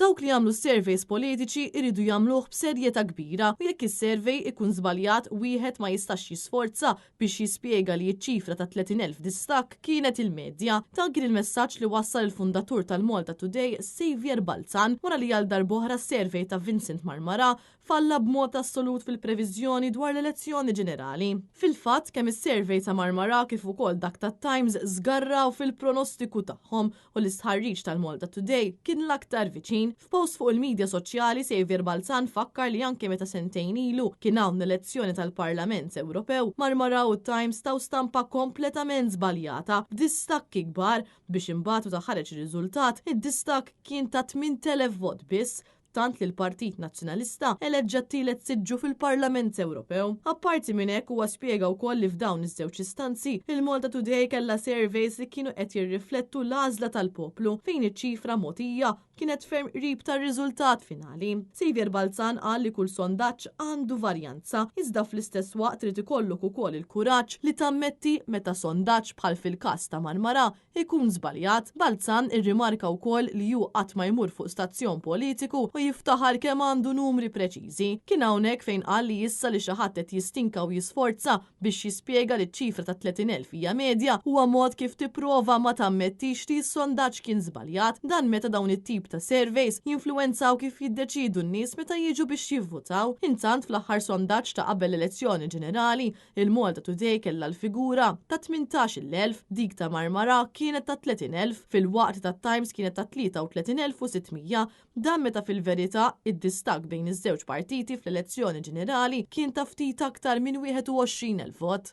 Dawk li jagħmlu surveys politiċi jridu jagħmluh b'serjetà kbira u jekk is-survey ikun żbaljat wieħed ma jistax jisforza biex jispjega li ċ-ċifra ta' 30,000 distakk kienet il-medja. Dan kien il-messaġġ li wassal il-fundatur tal-Malta Today, Saviour Balzan, wara li għal darb'oħra survey ta' Vincent Marmara falla b'mod assolut fil-previżjoni dwar l-elezzjoni ġenerali. Fil-fatt, kemm is-survey ta' Marmara kif ukoll dak tat-Times żgarraw fil-pronostiku tagħhom u l-istħarriġ tal-Malta Today kien l-aktar viċin. F'post fuq il-midja soċjali, Saviour Balzan fakkar li anke meta sentejn ilu kien hawn l-elezzjoni tal-Parlament Ewropew, Marmara u Times taw stampa kompletament żbaljata b'distakki kbar biex imbagħad meta ħareġ ir-riżultat, id-distakk kien ta' 8,000 vot biss, tant li l-Partit Nazzjonalista eleġġa t-tielet siġġu fil-Parlament Ewropew. Apparti minn hekk, huwa spjega wkoll li f'dawn iż-żewġ istanzi, il-Malta Today kellha surveys li kienu qed jirriflettu l-għażla tal-poplu fejn iċ-ċifra mogħtija kienet ferm qrib tar-riżultat finali. Saviour Balzan qal li kull sondaġġ għandu varjanza, iżda fl-istess waqt trid ikollok ukoll il-kuraġġ li tammetti meta sondaġġ bħal fil-każ ta' Marmara ikun żbaljat. Balzan irrimarka wkoll li hu qatt ma jmur fuq stazzjon politiku u jiftaħar kemm għandu numri preċiżi. Kien hawnhekk fejn qal li issa li xi ħadd qed jistinka u jisforza biex jispjega li ċ-ċifra ta' 30,000 hija medja huwa mod kif tipprova ma tammettix li s-sondaġġ kien żbaljat. Dan meta dawn it-tip ta' surveys jinfluwenzaw kif jiddeċiedu n-nies meta jiġu biex jivvutaw. Intant fl-aħħar sondaġġ ta' qabel l-elezzjoni ġenerali, Il-Malta Today kellha l-figura ta' 18,000, dik ta' Marmara kienet ta' 30,000, filwaqt li tat-Times kienet ta' 33,600. Dan meta fil-verità id-distakk bejn iż-żewġ partiti fl-elezzjoni ġenerali kien ta' ftit aktar minn 21,000 vot.